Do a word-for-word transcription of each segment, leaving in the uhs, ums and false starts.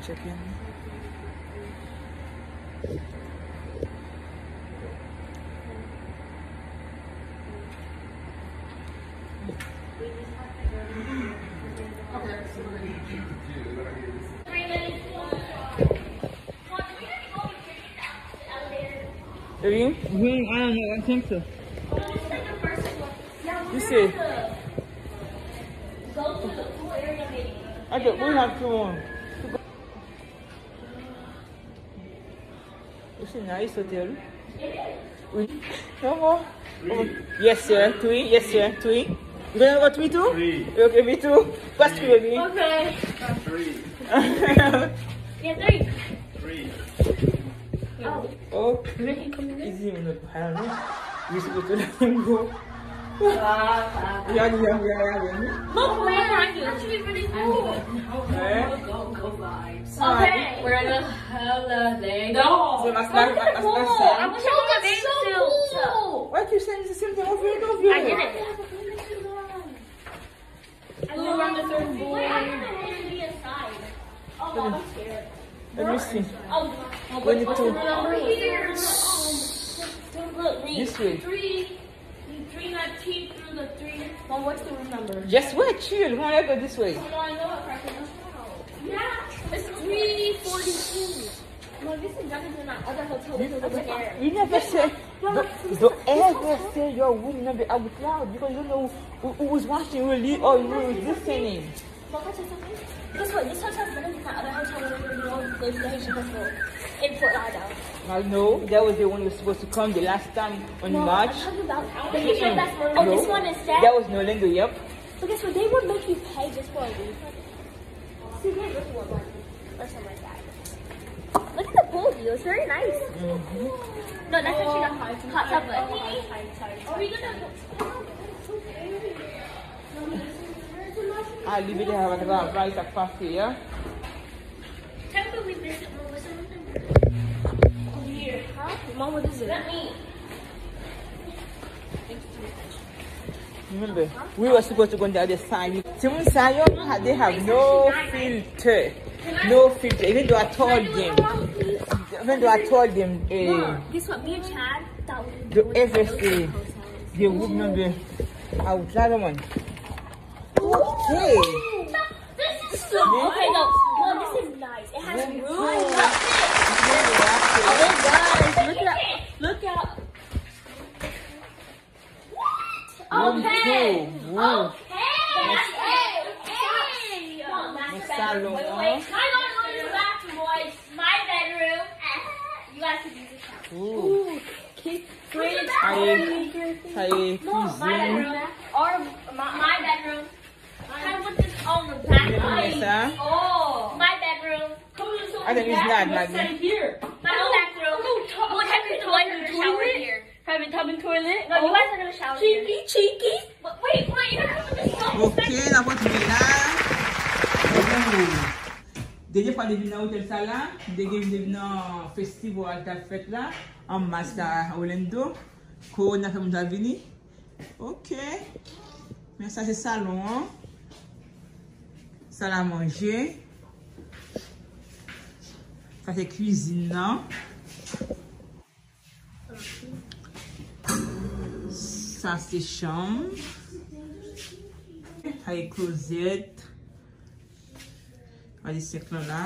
Check in. Really? Hmm, I don't know. I think so. You see? Okay, we have to. It's a nice hotel. Oui. No more. Oh, yes, sir. Three. Yes, sir. Three. You gonna go three too? Three. Okay, me too. Pass three, baby. Okay. Three. Yeah, three. Three. Oh. Oh. Easy, I don't know. We supposed to let him go. Yeah, yeah, yeah, yeah, yeah. Look, man, it's actually pretty cool. Eh? Go, go vibes. Okay. We're in the holiday. No. So that's not, that's not sad. I wish I could have so cool. Why you saying the same thing over and over? I get it. I live on the third floor. Wait, I have to be inside. Oh, I'm scared. Let me see. Oh, we need to. Over here. Look, read. This way. Three. Three nineteen through the three. Well, what's the room number? Just wait, chill. We wanna go this way. Oh, no, I know what part. Yeah, it's three forty-two. No, this is better than that other hotel. You, you never say, don't, don't ever say your room number out loud because you don't know who, who was watching really or who was listening. Guess what? This hotel is better than that other hotel we were in, the Haitian hotel in Fort Lauderdale. I know. That was the one you were supposed to come the last time on March. No, I'm talking about the Haitian. Oh, this one instead? That was in Orlando, yep. But guess what? They would make you pay just for a refund. See, they really want money or something like that. Look at the pool view. It's very nice. Mm-hmm. No, that's actually the hot, hot tub, but are we gonna go? Ah, li vin avèk travay sa k pase a. Tell me we miss it, Mom. What's something? Over here. Huh? Mom, what is it? Let me. Remember, we were supposed to go on the other side. Timoun sa yo, they have no filter. No filter. Even though I told them. Even though I told them, eh, Mom, guess what? Me and Chad thought we were going to the hotel. The room number out la, man. Okay. This is so, okay, no, no, this is nice. It has room. Look, guys, look at, look at. What? Okay. Okay. That's it. Okay. Salon, hein? Wait, wait, wait. I gotta go to the bathroom, boys. My bedroom. You guys can use the shower. Ooh. Fridge. Sa e, sa e kwizin. Or my, my bedroom. I put this on the back. Sa? Oh, my bedroom. I think it's not, Maggie. My own bathroom. We'll have to go in the shower here. Private tub and toilet. No, you guys are gonna shower here. Cheeky, cheeky. But wait, wait, you have to put this on. Ok, n ap retounen la. Oh. Dènye fwa nou vin nan otèl sa la, nou te gen vin nan festival k t ap fèt la, an mas la, Orlando. Corona fè moun sa vini. Ok. Men sa se salon an. Sal a manje. Sa se kwizin nan. Sa se chanm. Sa se klozèt. Gade senk lan la.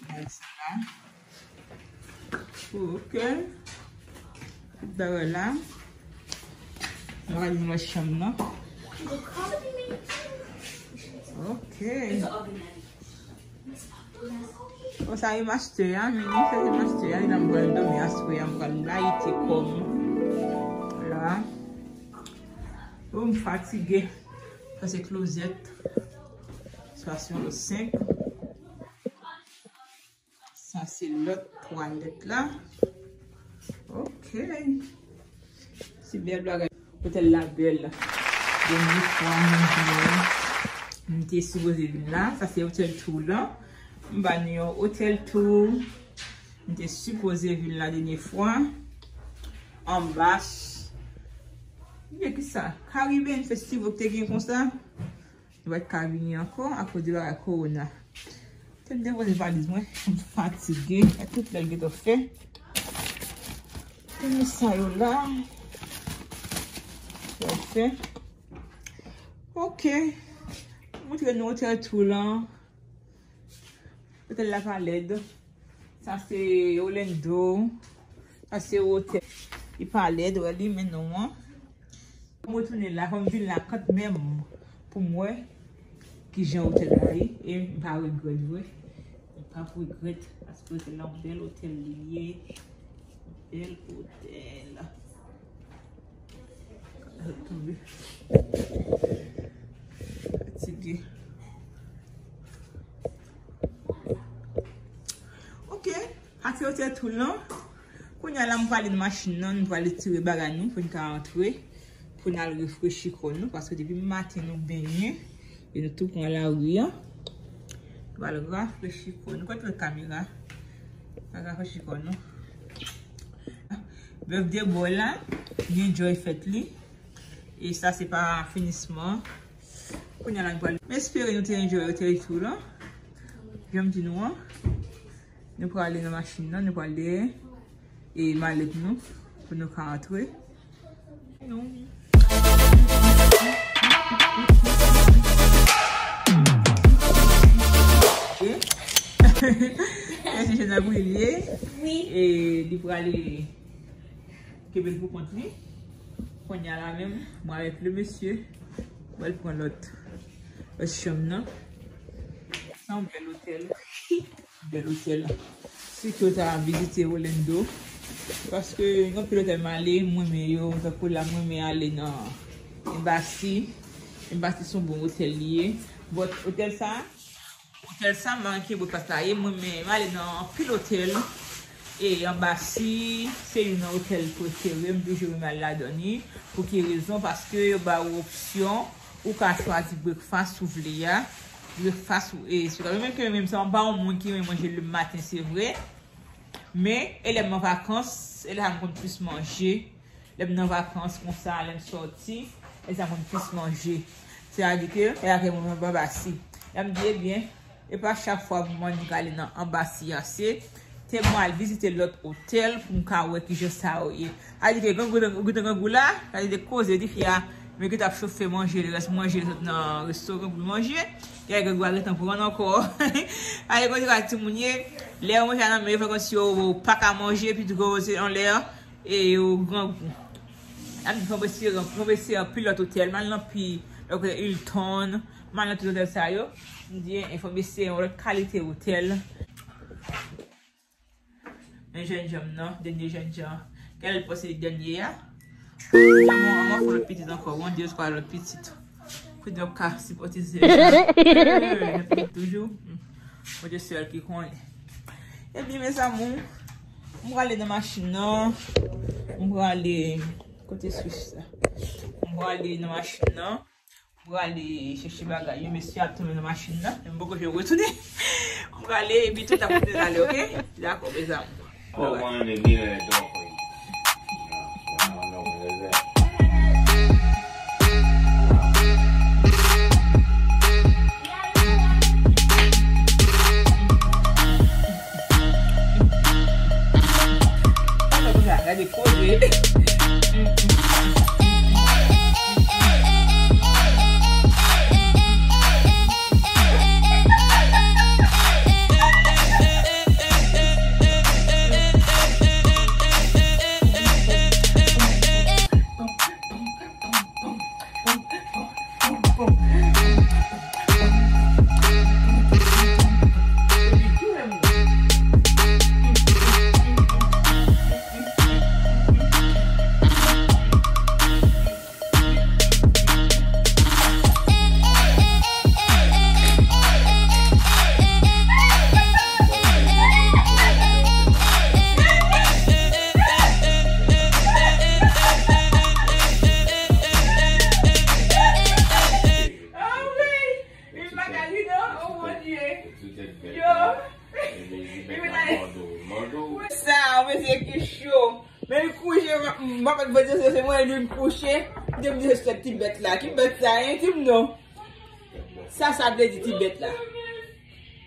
Gade sa la. Ok. Dayè la. Nou al nan chanm nan. Ok. O, sa e master a, men li fè se master a, li nan pral dòmi aswè a, m pral layite kò m la. O, m fatige. Sa se klozèt. Sa se yon lòt senk. Sa se lòt twalèt la. Ok. Se bèl bagay. Otèl la bèl. Dènye fwa m vin, m te sipoze vin la. Sa se otèl tour lan. M ba nou yon otèl tour. M te sipoze vin la dènye fwa. Anbas. Men kisa? Caribbean Festival te gen konsa. Nou pa t ka vini ankò akoz de bagay corona. Te m depoze valiz mwen, m fatige. Gad tout lè l gentan fè. Pou nou sa yo la. L fè. Ok. Montre nou otèl tou lan. Otèl la pa lèd. Sa se Orlando. Sa se otèl. Li pa lèd, wè li, men non an. Fò m retounen la, fò m vin la kanmenm pou m wè kijan otèl la ye. E m pa regrèt vre. M p ap regrèt, paske otèl la yon bèl otèl li ye. Bèl otèl. Tonbe. Fatige. Ok. Sa se otèl tou lan. Kounye a la, m prale nan machin nan, nou prale tire bagay nou pou n ka antre, pou n al refrechi kò nou, paske depi maten nou benyen, e nou tou pran lari a. Nou pral rafrechi kò nou. Kote lòt kamera? Al rafrechi kò nou. Bèf de bò la, li enjoy fèt li. E sa se pa finisman. Kounye a la, nou pral. M espere nou te enjoy otèl tou lan. Jan m di nou an. Nou prale nan machin nan, nou prale e malèt nou pou nou ka antre. Nou. E, mesye Jean Gabriel, e li prale kenbe l pou kont li. Kounye a la menm, mwen avèk le mesye, mwen pral pran lòt, lòt chanm nan. Sa yon bèl otèl. Bèl otèl. Si ke w ta vizite Orlando, paske gen anpil otèl m ale, m renmen yo, tankou la, m renmen ale nan Embassy. Embassy se yon bon otèl li ye. But otèl sa, otèl sa, m pa gen ki bò plas la ye, m renmen, m ale nan anpil otèl. E Embassy, se youn nan otèl prefere m, toujou renmen al ladan li. Pou ki rezon? Paske yo ba ou opsyon, ou ka chwazi breakfast ou vle a. Breakfast ou, e, si w ta menm ke menm sa, m pa yon moun ki renmen manje le maten, se vre. Men, e lè m an vakans, e lè sa m konn plis manje. Lè m nan vakans konsa, lè m sòti, e sa m konn plis manje. Sètadi ke, e la ke mwen mwen basi. Lè m di, ebyen, e pa chak fwa pou mwen m ka ale nan Embassy a, se te mwen al vizite lòt otèl pou m ka wè kijan sa yo ye. Sa di ke grangou, grangou, grangou la, sa di de koze, di fi a, men ki t ap chofe manje, li rès manje, li sot nan restoran pou l manje. Kè grangou a gentan pran ankò. Sa di konn di timoun ye, lè yo manje a nan men, yo fè konsi yo pa ka manje, epi tou se anlè, e yo grangou. Sa di fò m eseye, fò m eseye anpil lòt otèl, m al nan pi, lòt Hilton, m al nan tout otèl sa yo. M di, e fò m eseye yon lòt kalite otèl. Men jènjan m nan, dènye jènjan. Kèl pòs li dènye a? An mwen fè lòt pitit ankò, wi, de twa lòt pitit. Pou nou ka sipòte zèl la. Toujou. Bondye sèl ki konnen. Ebyen, mes amours, m prale nan machin nan. M prale, kote switch sa? M prale nan machin nan. Pou ale chèche bagay yo, mesye ap tonbe nan machin nan. Men m poko janm retounen. M prale, epi tout ap retounen ale, oke? Dakò, mes amours. Oh, one in the mirror, don't. Gade koze. Sa, mesye ki cho. Men li kouche, m pa konn poze se mwen li kouche. M te di se ti bèt la. Ki bèt sa, hein? Di m non. Sa, sa vle di ti bèt la.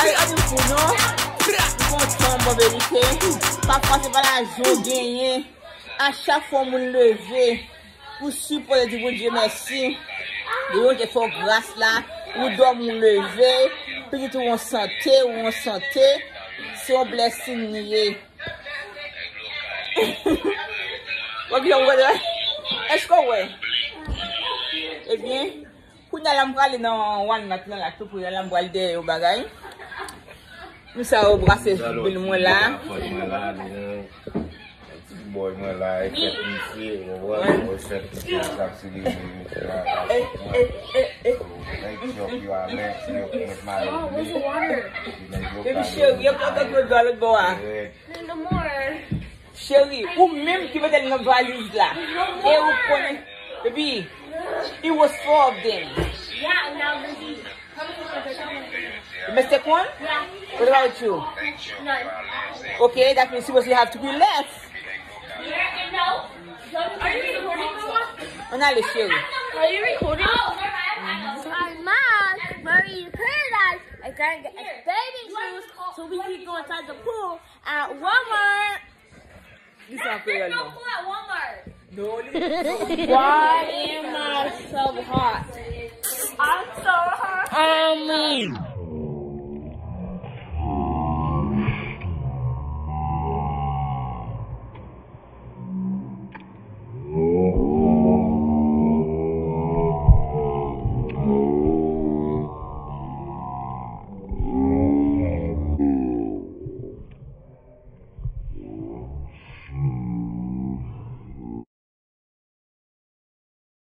Ay, ann fou, non? M kontan, bon verite. Pafwa, se pa lajan w genyen. A chak fwa yon moun leve, ou sipoze di Bondye mèsi. Bondye fè w gras la, ou dòmi, ou leve, pitit ou an sante, ou an sante. Se yon blessing li ye. Wè kijan w wè la? Èske w wè? Ebyen, kounye a la m prale nan Walmart lan la tou prè la, m pral dèyè yon bagay. M sa yo brase bil mwen la. Ti boy mwen la, e fèt misye, ou wè, ou fèt misye, sa se li, misye la. Nèg yo, yo a lè, yo mèt mari. Baby cheri, yo kontan pou yo dwa lòt bò a. Cheri, ou menm ki mete l nan valiz la. E ou konnen, baby, it was four of them. Mistake one? What about you? Okay, that means supposed to have three left. Ann ale, cheri. Are you recording? Our mom, Marie, paradise. I can't get a bathing shoes, so we can go inside the pool at Walmart. Di sa an kreyòl non. At Walmart. No, li. Why am I so hot? I'm so hot. Um,